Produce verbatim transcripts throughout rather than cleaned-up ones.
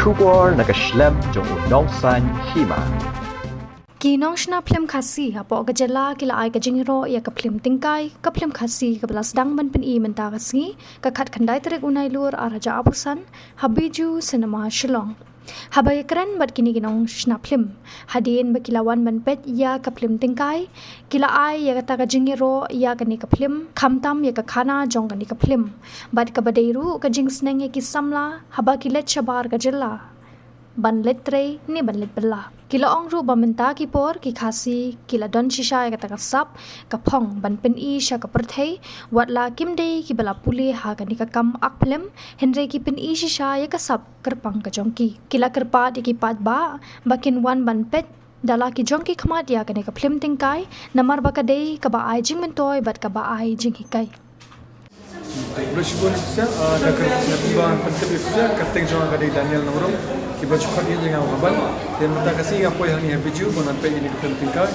Khubor na ka shlem jong u nongsaiñ hima. Ki nongshna phlim Khasi hapoh ka jylla ki la ai ka jingïaroh ïa ka phlim tyngkai, ka phlim Khasi kaba la sdang ban pyni mynta ka sngi, ka khatkhyndai tarik u Nailur ar hajar arphew san, ha Bijou Cinema Shillong. Haba ïakren bad kine ki nongshna phlim, hadien ba ki la wan ban peit ïa ka phlim tyngkai, ki la ai ïa kata ka jingïaroh ïa kane ka phlim, khamtam ïa ka khana jong kane ka phlim. Bad kaba dei ruh ka jingsneng ïa ki samla, haba ki leit shabar ka jylla ban leit trei ne ban leit bylla. Ki la ong ruh ba mynta ki por ki Khasi ki la don shisha ïa kata ka sap ka phong ban pyni sha ka pyrthei, wat la kim dei kiba la pule ha kane ka kam ak phlim, hynrei ki pyni shisha ïa ka sap kyrpang ka jong ki. Ki la kyrpad ïa ki paidbah ba kin wan ban peit da la ki jong ki khmat ïa kane ka phlim tyngkai, namar ba ka dei kaba ai jingmyntoi bad kaba ai jinghikai. Khublei shibun ïa phi sha, ah, da ka, da kumba pyntip ïa phi sha, ka kyrteng jong nga ka dei Daniel Nongrum, kiba ju khot ïa nga u Haban. Te mynta ka sngi nga poi hangne ha Bijou ban wan peit ïa kane ka phlim tyngkai.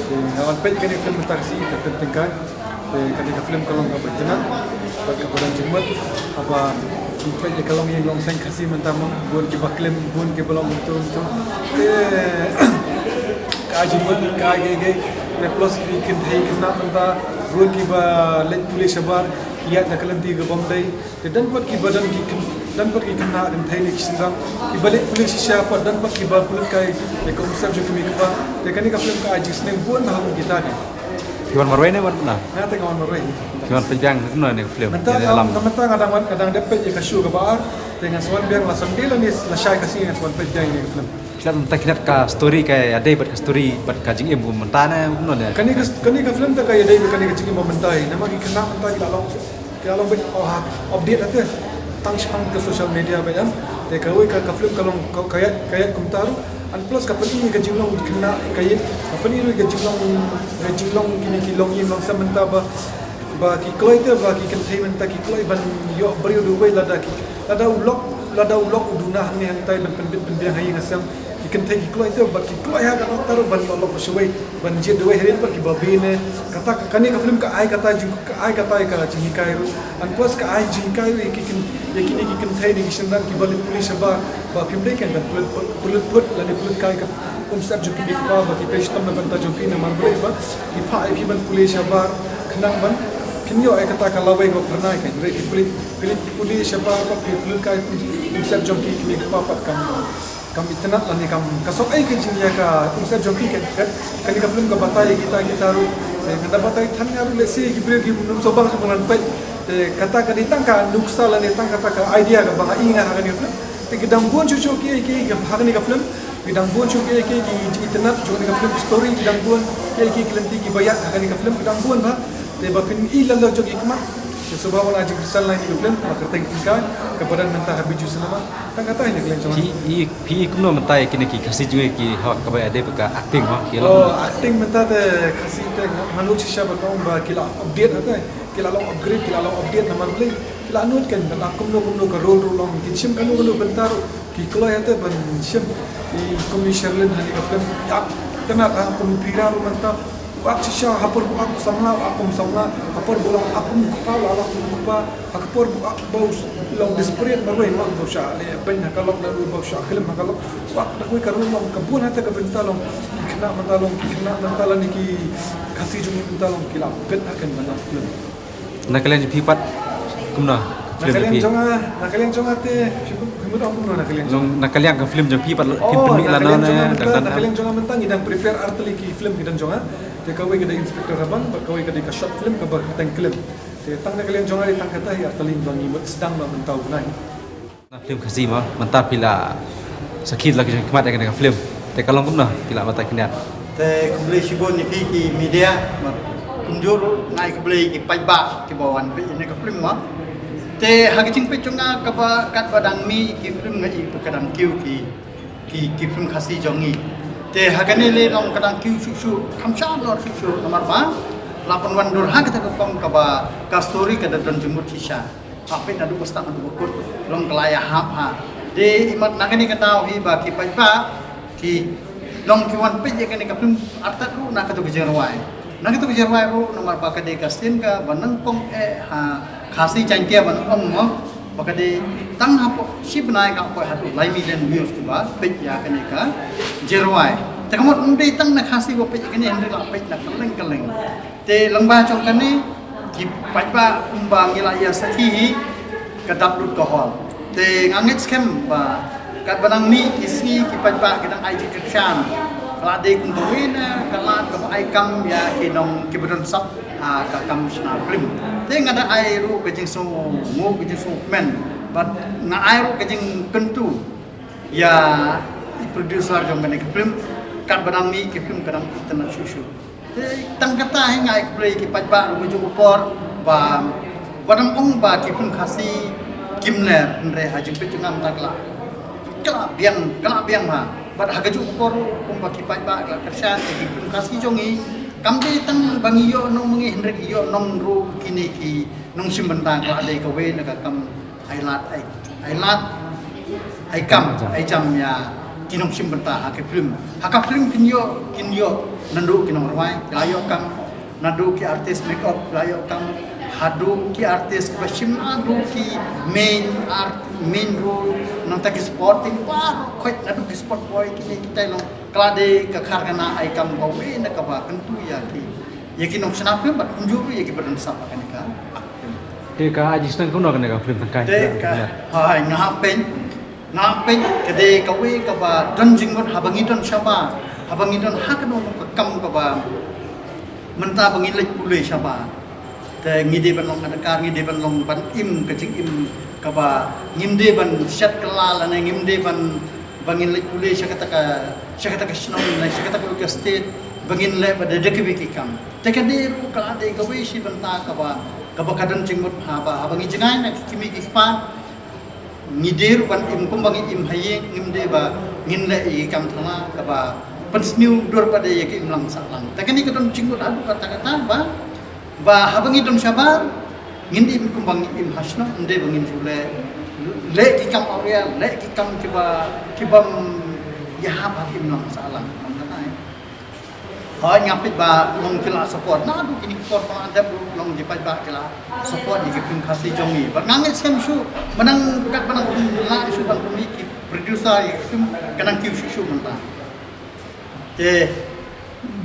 Te nga wan peit ïa kane ka phlim mynta ka sngi, ka phlim tyngkai. Te kane ka phlim ka long kaba itynnad bad kaba don jingmut, haba peit ïa ka longïing longsaiñ Khasi mynta mo, bun kiba klim, bun kiba long bynta bynta. Te ka ai jingmut, ka ai kiei kiei. Te plus ki kynthei khynnah mynta, bun kiba leit pule shabar, ki ïaid da ka lynti ka bym dei. Te don pat kiba don ki khyn-, don pat ki khynnah kynthei ne ki shynrang kiba leit pule shisha pat, don pat kiba pule kai ïa ka umsyep jong ki kmie kpa. Te kane ka phlim ka ai jingsneng bun ha kum kita ki. Phi wan marwei ne wan na? Nga te nga wan marwei. Phi wan peit biang kumno ïa kane ka phlim? Mynta ïa nga, alam. Mynta nga dang wan, nga dang dep peit ïa ka show kaba ar. Te nga sa wan biang la Sunday lane la shai ka sngi nga sa wan peit biang ïa kane ka phlim. Phi la mynta kynnoh ka story ka ïadei bad ka story bad ka jingim u mynta ne kumno ne? Kane ka, kane ka phlim te ka ïadei bad kane ka jingim u mynta hi. Namar ki khynnah mynta ki la long, ki la long beit, oh, ha, update hate. Tang shaphang ka social media beit em. Te kawei ka, ka phlim ka long ka, ka ïaid, ka ïaid kumta ruh. And plus ka pyni ka jinglong khynnah, ka ïaid, ka pyni ruh ka jinglong, ka jinglong kine ki longïing longsem mynta ba, ba ki kloi te, ba ki kynthei mynta ki kloi ban ïoh briew duwai lada ki, lada u lok, lada u lok u duna hangne hangtai ban pynbit pynbiang ha ïing ha sem. Ki kynthei ki kloi te, ba ki kloi ha ka doktor ban ïoh lok shawei, ban jied duwai hadien ba kiba biang ne. Kata ka, kane ka phlim ka ai kata jing, ka ai kata ka jinghikai ruh. And plus ka ai jinghikai ruh ïa ki kyn-, ïa kine ki kynthei ne ki shynrang kiba leit pule shabar, ba phim dei ken ban pynlut, pynlut phut lane pynlut kai ka umsyep jong ki kmie kpa, ba ki pei shitom na bynta jong ki, namar balei ba ki phah ïa phi ban pule shabar khnang ban phin ïoh ïa kata ka lawei kaba phyrnai. Hynrei phi pule, phi pule shabar pat phi pynlut kai umsyep jong ki kmie kpa pat kam, kam itynnad lane kam, ka sop ei ka jingïa ka umsyep jong ki. Ka, ka, kane ka phlim ka batai ïa kita, kita ruh. Te nga da batai than nga ruh, lehse ki briew kim nym sngewbang sngewbang ban peit. Te kata ka dei tang ka nuksa lane tang kata ka idea kaba nga i nga ha kane ka phlim. Te ki dang bun shuh shuh kiei kiei ha kane ka phlim. Ki dang bun shuh kiei kiei ki, ki itynnad jong kane ka phlim, story ki dang bun, kiei kiei ki lynti kiba ïaid ha kane ka phlim ki dang bun bha. Te ba phin i la la jong ki khmat. Te sngewbha wan ai jingkyrsan lang ïa kane ka phlim, ba kyrteng Tyngkai, kaba don mynta ha Bijou Cinema. Tang kata hi na ka liang jong nga. Phi i, phi i kumno mynta ïa kine ki Khasi jong ngi ki, ha kaba ïadei bad ka acting mo, ki long. Oh, acting mynta te Khasi te nga, nga nud shisha ban ong ba ki la update hate. Ki la long upgrade, ki la long update namar balei? Ki la nud ken, ba la kumno kumno ka role ruh long, kin shim kano kano bynta ruh, ki kloi hate ban shim. I kum i Sherlyn ha kane ka phlim, ïa, kane ka kum Pira ruh mynta, u ak shisha, ha por u ak samla, u ak kum samla, ha por ba u long ak kum kpa, u la long kum kpa, ha ka por ba u ak ba u long desperate marwei, ma ba u shah leh beiñ ha ka lok, lane ba u shah khlem ha ka lok, u ak da kawei ka role long, ka bun hate ka bynta long, ki khynnah mynta long, ki khynnah mynta lane ki Khasi jong ngi mynta long, ki la pynbeit ha kane ka phlim. Na ka liang jong phi pat kumno? Na ka liang jong nga, na ka liang jong nga te, phi mut, phi mut ong kumno na ka liang jong nga? Na ka liang ka phlim jong phi pat, phi pynmih lano ne, dang dang. Na ka liang jong nga mynta ngi dang prepare ar tylli ki phlim ki don jong nga. Te kawei ka dei Inspector Haban, bad kawei ka dei ka short film kaba kyrteng Klim. Te tang na ka liang jong nga dei tang kata hi, ar tylli ba ngi mut sdang ba mynta u bnai. Na phlim Khasi mo, mynta phi la sakhi la ki jong ki khmat ïa kane ka phlim. Te ka long kumno, phi la batai khyndiat. Te khublei shibun ïa phi ki media, bad kumjuh ruh nga ai khublei ki paidbah kiba wan peit ïa kane ka phlim mo. Te ha ka jingpeit jong nga kaba katba dang mih ki phlim nga i ba ka dang kiew ki, ki, ki phlim Khasi jong ngi. Te ha kane lei long ka dang kiew shuh shuh, kham shah lor shuh shuh namar ba la pynwan dur ha kata ka kam kaba ka story ka da don jingmut shisha. Hap peit naduh ba start haduh ba kut, long ka la ïahap ha. Te imat na kane ka daw hi ba ki paidbah ki long ki wan peit ïa kane ka phlim artat ruh na katu ka jingrwai. Na katu ka jingrwai ruh namar ba ka dei ka sien kaba nyngkong eh ha Khasi Jaiñtia ban ong mo, ba ka dei Tang hapoh shi bnai ka poi haduh lai million views kiba peit ïa kane ka jingrwai. Te ka mut ym dei tang na Khasi ba peit ïa kane, hynrei la peit na kylleng kylleng. Te lyngba jong kane ki paidbah kumba ngi la ïa sakhi hi ka dap lut ka hol. Te nga ngeit skhem ba katba nang mih ki sngi ki paidbah ki dang ai jingkyrshan. Ka la dei kum kawei na ka lad kaba ai kam ïa ki nong kiba don sap ha ka kam shna film. Te nga da ai ruh ka jingsngew, ka jingsngew kmen bad nga ai ruh ka jingkyntu ïa i producer jong kane ka film, katba nang mih ki film ka dang itynnad shuh shuh. Te tang kata hi nga ai khublei ki paidbah ruh ka juh ka por ba, wat ym ong ba ki film Khasi kim ler, hynrei ha jingpeit jong nga mynta ka la, ka la biang, ka la biang ha. Bad ha ka juh ka por ruh kumba ki paidbah ka la kyrshan ïa ki film Khasi jong ngi, kam dei tang ba ngi ïoh nong ma ngi, hynrei ki ïoh nong ruh kine ki nongshim bynta. Ka la dei kawei na ka kam ai lad ai, ai lad ai kam ai jam ïa ki nongshim bynta ha ka film. Ha ka film kin ïoh, kin ïoh naduh ki nongrwai ki la ïoh kam, naduh ki artist makeup ki la ïoh kam, haduh ki artist kiba shim, naduh ki main art, main role, nangta ki supporting, baroh khoit, naduh ki spot boy, kine kitai long. Ka la dei ka kharkhana ai kam kawei na kaba kyntu ïa ki, ïa ki nongshna film bad kumjuh ruh ïa kiba don sap ha kane ka film. Te ka ai jingsneng kumno kane ka film Tangkai? Te ka, hai, nga hap peit, nga hap peit, ka dei kawei kaba don jingmut haba ngi don shabar, haba ngi don ha kano kano ka kam kaba mynta ba ngi leit pule shabar. Te ngi dei ban long adakar, ngi dei ban long ban im ka jingim kaba, ngim dei ban shet kylla lane ngim dei ban, ba ngin leit pule sha kata ka, sha kata ka shnong ne sha kata ka state ba ngin leh ba da da kiwei ki kam. Te ka dei ruh ka la dei kawei shi bynta kaba, kaba ka don jingmut haba, haba ngi jngai na ki kmie ki kpa, ngi dei ruh ban im kumba ngi im ha ïing, ngim dei ba ngin leh ïa ki kam thana kaba pynsniew dur pat ïa ka imlang sahlang. Te kane ka don jingmut haduh katta katta ba, ba haba ngi don shabar ngin im kumba ngi im ha shnong, ym dei ba ngin shu leh, leh ki kam awria, leh ki kam kiba, kibym ïahap ha ka imlang sahlang. Ong kata, eh. Hooid, nga peit ba long ki la support. Naduh kine ki por ba la dep ruh long ki paidbah ki la support ïa ki film Khasi jong ngi. Bad nga ngeit skhem shuh, mynta katba nang lah shuh ban pynmih ki producer ïa ki film, ka nang kiew shuh shuh mynta. Te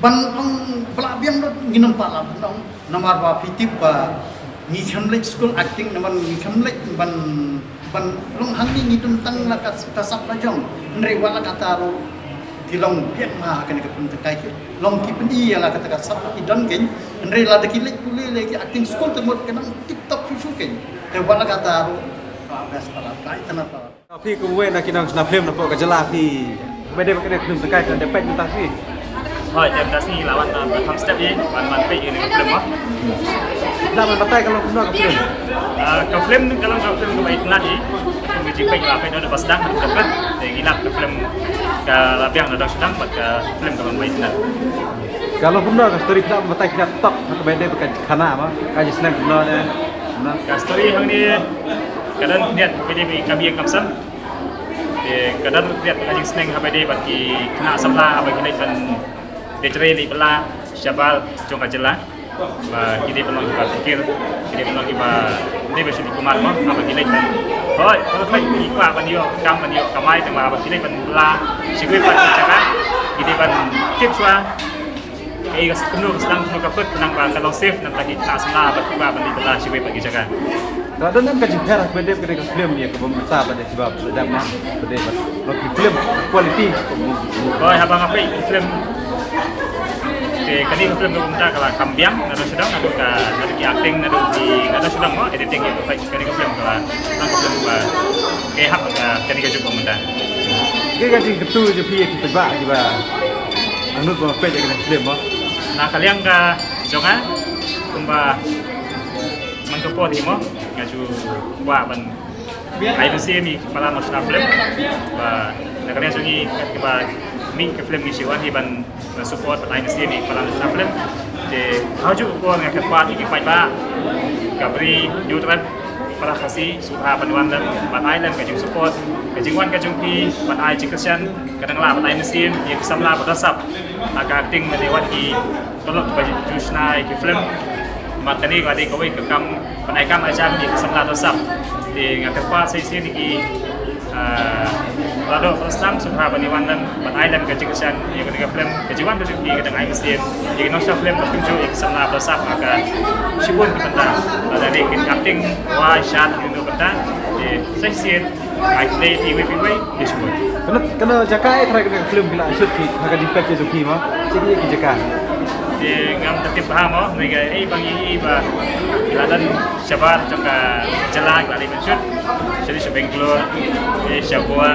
ban ong ba la biang lut, ngin ym pat lah ban ong, namar ba phi tip ba ngi khlem leit skul acting, namar ngi khlem leit ban, ban long hangne, ngi don tang la ka, ka sap la jong. Hynrei wat la katta ruh ki long biang ha kane ka film Tangkai, ki long ki pyni ïa la kata ka sap ki don kein. Hynrei lada ki leit pule leh ki acting school te mut ka nang tip top shuh shuh kein. Te wat la katta ruh, ah, best palat, ka itynnad palat. Phi kum uwei na ki nongshna film na poh ka jylla, phi ba dei ba kane ka film Tangkai, phi dei peit mynta shi? Hooid, te mynta shi la wan, ah, kham step ïa wan, wan peit ïa kane ka film mo. Da ban batai ka long kumno ka film? Ah, ka film ka long ka film kaba itynnad ïa ngi. Ka jingpeit la peit da ba sdang, da ba, te ngi lap ka film ka la biang na dang sdang bad ka film ka long ba itynnad. Ka long kumno ka story, phi lah ban batai khyndiat tok ha kaba dei ba ka khana mo, ka jingsneng kumno ne? Kumno? Ka story hangne ka don khyndiat kaba dei ba ka biang kam san. Te ka don khyndiat ka jingsneng haba dei bad ki khynnah samla haba ki leit ban, dei trei leit bylla shabar jong ka jylla. Ba ki dei ban long kiba phikir, ki dei ban long kiba, dei ba shu dei kumar mo, haba ki leit ban. Hooid, haba ki kwah ban ïoh kam, ban ïoh kamai, tangba haba ki leit ban bylla shi kiwei pat ki jaka, ki dei ban tip shuwa kaei ka, kumno ka sdang, kumno ka kut, khnang ba ka long safe, nangta ki khynnah samla ba ki kwah ban leit bylla shi kiwei pat ki jaka. Ka don em ka jingpher haba dei kane ka film ïa kaba mynta ba dei kiba dap ma ba dei ba long ki film quality. Hooid, haba nga peit ki film, te kane ka film kaba mynta ka la kham biang, naduh sdang, naduh ka, naduh ki acting, naduh ki, naduh sdang mo, editing ïa ka, kane ka film ka la, kane ka film ba ka hap ka, kane ka juk kaba mynta. Kaei ka jingkyntu jong phi ïa ki paidbah kiba angnud ba peit ïa kane ka film mo? Na ka liang ka jong nga, kumba man ka por hi mo, nga ju kwah ban ai mynsiem ïa ki para nongshna film. Ba na ka liang jong ngi kat kiba mih ka film ngi shu wan hi ban, ban support, ban ai mynsiem ïa ki para nongshna film. Te ha kajuh ka por nga kyrpad ïa ki paidbah, ka Bri Hynñiewtrep, para Khasi sngewbha ban wan lem, ban ai lem ka jingsupport, ka jingwan ka jong phi, ban ai jingkyrshan, ka dang lah ban ai mynsiem ïa ki samla ba don sap ha ka acting, lane wat ki paralok kiba ju shna ïa ki film. Bad kane ka dei kawei ka kam ban ai kam ai jam ïa ki samla don sap. Te nga kyrpad sa shisien ïa ki, ah, Lado Islam sngewbha ban ïa wan ban ai lem ka jingkyrshan ïa kane ka film, ka jingwan ka jong ki ka dang ai mynsiem ïa ki nongshah film, bad kumjuh ïa ki samla ba sap ha ka shibun ki bynta. Lada dei ki acting, wai, shad, ki bynta. Te sa shisien ai khublei ïa phi iwei pa iwei, ïa shibun. Kane, kane jaka eh, trai kane ka film ki la shoot ki ha ka jingpeit ka jong phi mo? Ki jaka. Te ngam tip bha mo, hynrei kaei ba ngi i ba ki la don shabar jong ka jylla ki la leit ban shoot. Sha, sha Bangalore, eh, sha Goa,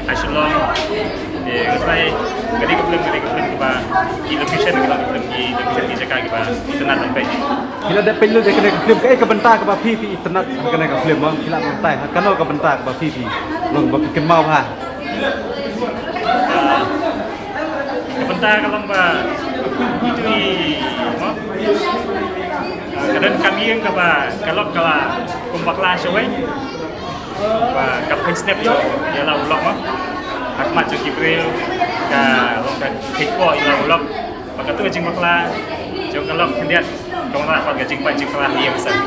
ha Shillong. Eh, ngi trai ka dei ka film, ka dei ka film kaba ki location, ki long ka film ki location, ki jaka kiba itynnad ban peit. Ki la dep peit lut ïa kane ka film, kaei ka bynta kaba phi phi itynnad ha kane ka film mo? Ki la batai ha kano ka bynta kaba phi phi long ba phi kynmaw ha? Ah, ka bynta ka long ba itu i mo, ah, ka don ka mieng kaba ka lok kaba kum bakla shawei. Ba ka pynstep ïa la u lok mo. Ha khmat jong ki briew ka long ka thikpo ïa la u lok. Ba kato ka jingbakla jong ka lok khyndiat ka wanrah pat ka jingpait jingpra ïa ka seng.